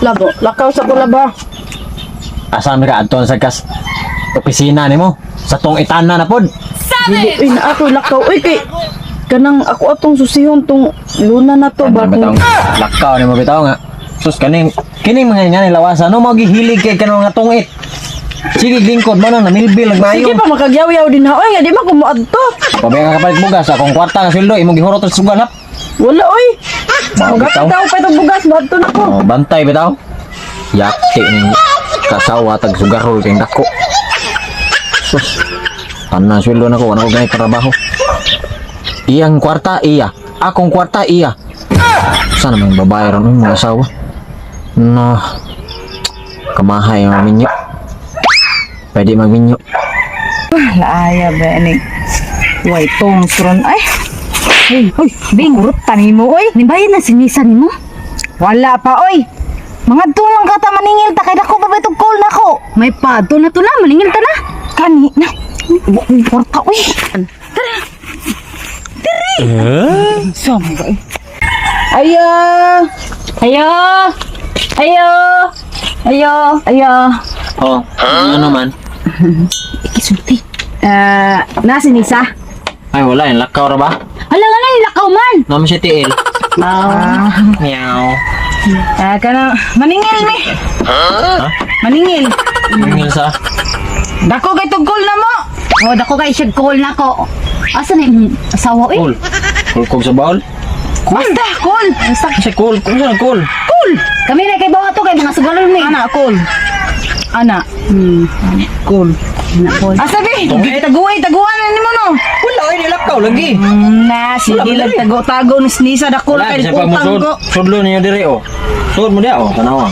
Labo, lakaw sa kula ba? Asa mi ka adto sa kas opisina nimo sa tong itana na pod. Dili, uy, na ako lakaw. Uy, kay kanang ako atong susihon tong luna na to ba Ano kung bitaw? Lakaw nimo bitaw nga. Sus, kaning kining mga nga ni lawasan no mao gihilig kay kanang nga tungit. Sige lingkod mo nang namilbil nagmayo. Sige pa makagyaw-yaw din ha. Oy, nga di man ko moadto. Pabaya ka kapalit bugas akong kwarta nga sweldo imong gihurot sa sugal hap. Wala oy. Mao bitaw. Magapit pa itong bugas, moadto na ko. Oh, bantay bitaw. Yati ning kasawa tag sugarol kay dako. Sus. Tanan sweldo nako, wala ko ganit trabaho. Iyang kwarta iya, akong kwarta iya. Sana may babae ron mga asawa. No. Kamahay ang minyo. Pwede magminyo. Laaya ba ni? Way tong tron ay. Uy, uy, bing urot tanimo oy. Nibayad na sinisa nimo? Wala pa oy. Mga tulang ka ta maningil ta kay dako pa ba itong call nako. May pato na to na, maningil ta na. Kani na. Wa ko'y kwarta oy. Tara. Diri. Sama ba eh? Ayo. Ayo! Ayo! Ayo! Ayo! Oh, ano man? Ikisulti. Ah, na sinisa. Ay wala, yung lakaw ra ba? Hala nga na, lakaw man! Naman siya tiil. Ah, Meow. ah kana maningil mi. Ha? Maningil. Mingil sa? Dako kay tong call na mo. Oh, dako kay siya call na ko. Asa na yung asawa eh? Cool. Cool kog sa baol? Basta call. Basta. Kasi cool. Kung saan cool? Kami na kay bawa to kay mga sugalon mi. Ana call. Ana call. Ana call. Asa be? Taguay, taguan na nimo no. Wala, ay nilakaw lagi. Na, sige lang tago-tago ni Snisa dako Wala, kay bisa pa mo utang sud. ko. Sudlo niyo diri oh. Sud mo dia oh, tanawa.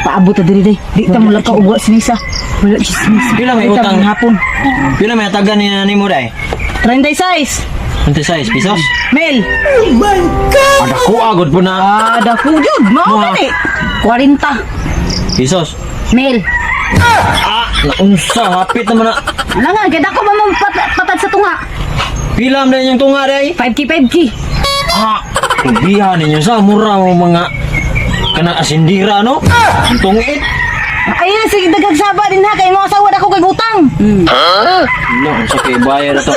Paabot ta diri day. Di ta mo lang ka uwa sinisa. Wala siya sinisa. Pila may Di ta utang? hapon. Pila may atagan ni nimo dai? 36 26 pesos. mil. Ada ko agod po na Ah, dako jud. Mao Mga- gani. 40 pesos. mil. Ah, naunsa hapit naman na. Ala nga, kay dako ba mo patad sa tunga? Pila man yung tunga dai? 5K 5K. Ah, biha ninyo sa mura mo mga kanang asindira no? Ang tungit. Ayun sige daghang saba din ha kay mo asawa dako kay utang. Wala, unsa kay bayad ato.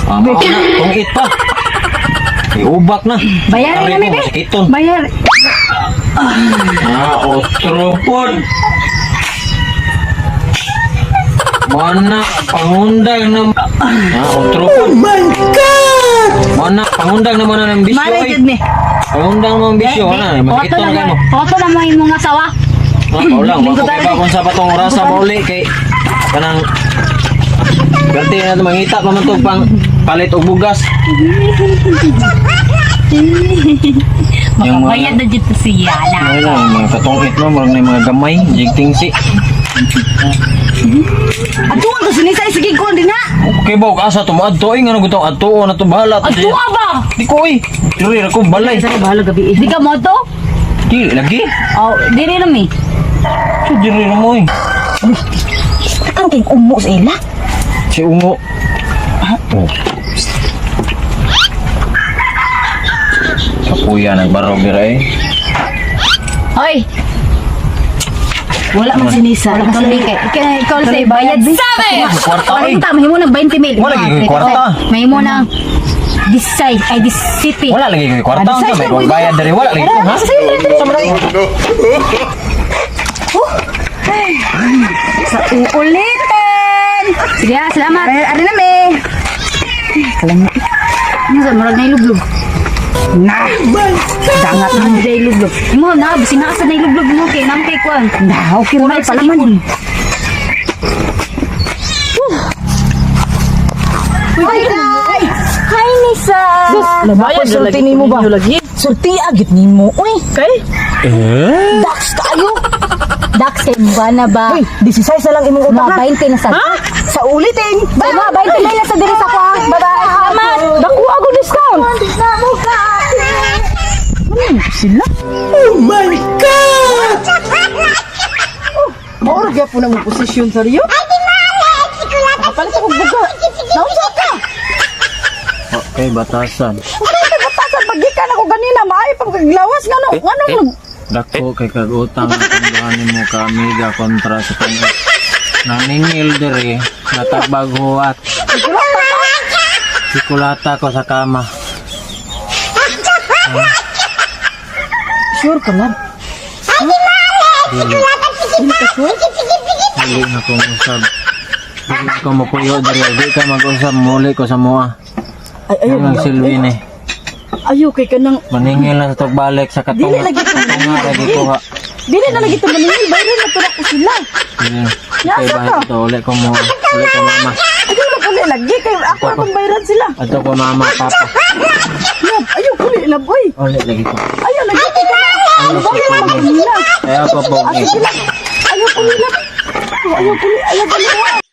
Ah, mao na, tungit pa. Iubak na. Bayarin Ari na mi mo, be. masakiton. Bayar. Ah, otro pod. Mana pangundang na. Ah, otro pod. Oh my God! Mana pangundang na mana ng bisyo. Mare Oy. jud ni. Pangundang mo ang bisyo ana, masakit Oto na na kamo. mo. Oto na mo imong asawa. Ah, paulang, wako kay ba kung sa patong orasa pauli kay kanang Berarti na mangita pa man to pang palit og bugas. Yung mga- Makabayad na dito siya na. Wala, yung mga katungit no, murag na yung mga gamay, jigting si. Atuan to sinisa sige call din ha. Okay ba, asa to mo adto oy nga gutong adto na to bahala to. Adto ba? Di ko oy. Diri ra ko balay. Bahala gabi. Di ka mo to? Di lagi. Oh, diri na mi. So diri ra mo oy. Takan kay umo sa ila. Si Ungo. Oh. Kapuya nagbarog dira eh. Hoy, Wala man sinisa. wala ka sabi kay ikaw sa bayad. Sabi! Kwarta oy. 40 mahimo ng 20 mil. Wala gyud kwarta. Mahimo ng 16 ay 17. Wala lagi koy kwarta unsa may kong bayad diri wala lagi ko ha. Sa man Sa uulitin. Sige, ah, salamat. Ay, ari na me. Ano sa murag na ilublog? Na. Dangat Na na ilublog. Imo na bisin na sa na ilublog mo kay nam kay kuan. na. Okay ra Pala palaman. Hi. Hi Nisa. Labayan sulti nimo ba? Lagi. Sulti agit nimo. Uy, Kay? dax kayo. Dax kay ba na ba? Uy, 16 na lang imong utang Mga ha. 20 na sa. Sa ulitin. Bye, mga 20 na sa diri sa ko. ah. Bye-bye. Salamat. Dako ako discount. Sila? Oh my God! Oh, Maura gyapon na mo posisyon sa Rio. Kapalit ako buga. Naunsa ka? Okay, batasan. Batasan pagikan ako ganina. Maayo pa kaglawas ngano ngano nag Dako kay kag utang ang mo ka amiga kontra sa kanya. Naningil diri, natagbag huwat. Sikulata ko sa kama. Sure ka lang. Dili, Dili ka sure? dili na ko musab. Dili ko mopuyo diri, di ka mag-usab muli ko sa mua. Ay ayaw. Ang silbi ni. Ayaw kay kanang Maningil lang sa balik sa Dili katunga. lagi ko Katunga lagi ko ha. Dili na lagi to maningil, bayran na to na ko sila. Dili. Nasa Kay bahay ka? to uli ko mo. Uli ko mama. Ayaw na kuli lagi kay ako akong bayran sila. Ato ko mama papa. Lab, ayaw kuli lab oy. Uli lagi ko. Ayaw lagi kay kanang. Ayaw ko Bayran kuli. na sila. Ayaw ko pogi. Ayaw kuli lab. Ayaw kuli, ayaw kuli.